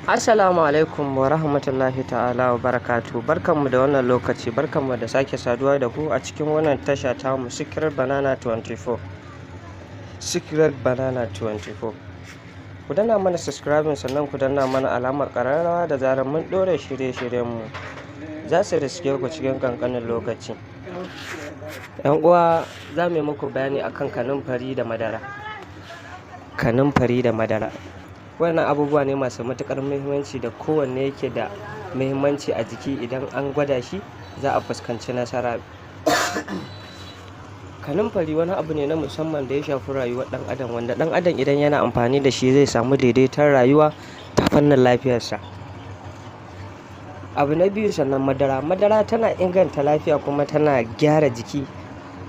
Assalamu alaikum wa rahmatullahi ta'ala wa barakatuh. Barkanmu da wannan lokaci, barkanmu da sake saduwa da ku a cikin wannan tasha tamu, Secret Banana 24. Secret Banana 24. Ku danna mana subscribing, sannan ku danna mana alamar ƙararrawa. Da zarar mun ɗora shirye-shiryenmu, za su riske ku cikin ƙanƙanin lokaci. 'Yan uwa, za mu yi muku bayani akan kanumfari da madara. Kanumfari da madara. Wannan abubuwa ne masu matuƙar muhimmanci da kowanne yake da muhimmanci a jiki. Idan an gwada shi, za a fuskanci nasara. Kanumfari wani abu ne na musamman da ya shafi rayuwar ɗan adam, wanda ɗan adam idan yana amfani da shi zai samu daidaiton rayuwa ta fannin lafiyarsa. Abu na biyu, sannan madara. Madara tana inganta lafiya kuma tana gyara jiki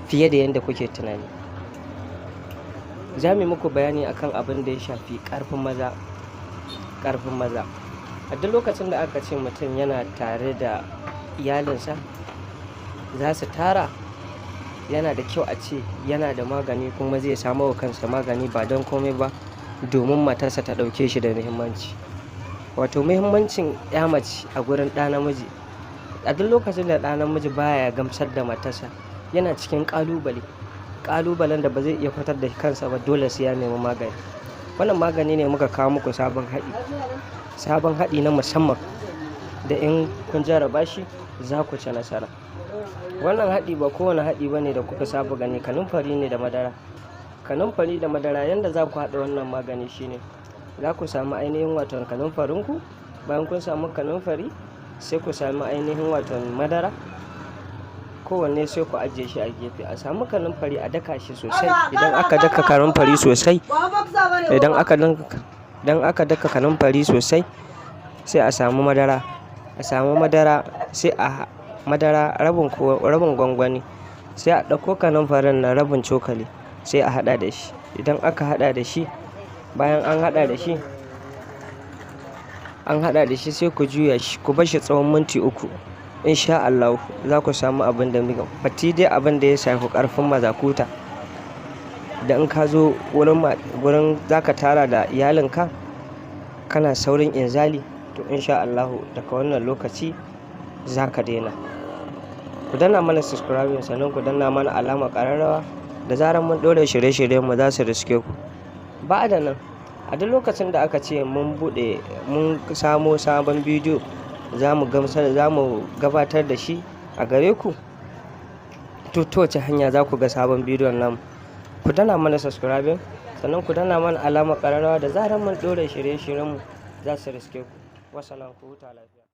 fiye da yadda kuke tunani. Za mu yi muku bayani akan abin da ya shafi ƙarfin maza. Ƙarfin maza. A duk lokacin da aka ce mutum yana tare da iyalinsa, za su tara, yana da kyau a ce yana da magani, kuma zai samo wa kansa magani, ba don komai ba domin matarsa ta ɗauke shi da muhimmanci. Wato muhimmancin 'ya mace a gurin ɗa namiji. A duk lokacin da ɗa namiji baya gamsar da matarsa, yana cikin ƙalubale. Ƙalubalen da ba zai iya fitar da kansa ba, dole sai ya nemi magani. Wannan magani ne muka kawo muku, sabon haɗi. Sabon haɗi na musamman da in kun jarraba shi za ku ci nasara. Wannan haɗi ba kowane haɗi ba ne da kuka saba gani. Kanumfari ne da madara. Kanumfari da madara. Yanda za ku haɗa wannan magani shine za ku samu ainihin waton kanumfarinku. Bayan kun samu kanumfari, sai ku sami ainihin waton madara. Kowanne sai ku ajiye shi a gefe. A samu kanumfari, a daka shi sosai. Idan aka daka kanumfari sosai, idan aka daka kanumfari sosai, sai a samu madara. A samu madara, sai a madara rabin gwangwani, sai a ɗauko kanumfarin na rabin cokali, sai a haɗa da shi. Idan aka haɗa da shi, bayan an haɗa da shi, an haɗa da shi, sai ku juya shi, ku bar shi tsawon minti 3. In sha Allahu za ku samu abin da muke fati dai, abin da ya shafi ƙarfin mazakuta. Da in ka zo wurin za ka tara da iyalinka, kana saurin inzali, to in sha Allahu daga wannan lokaci za ka daina. Ku danna mana subscribing, sannan ku danna mana alamar ƙararrawa. Da zarar mun ɗora shirye-shiryenmu, za su riske ku. Ba da nan, a duk lokacin da aka ce mun buɗe, mun samo sabon bidiyo, za mu gamsar, za mu gabatar da shi a gare ku. To, ta wace hanya za ku ga sabon bidiyon namu? Ku danna mana subscribing, sannan ku danna mana alamar ƙararrawa. Da zarar mun ɗora shirye-shiryenmu, za su riske ku. Wassalam, ku huta lafiya.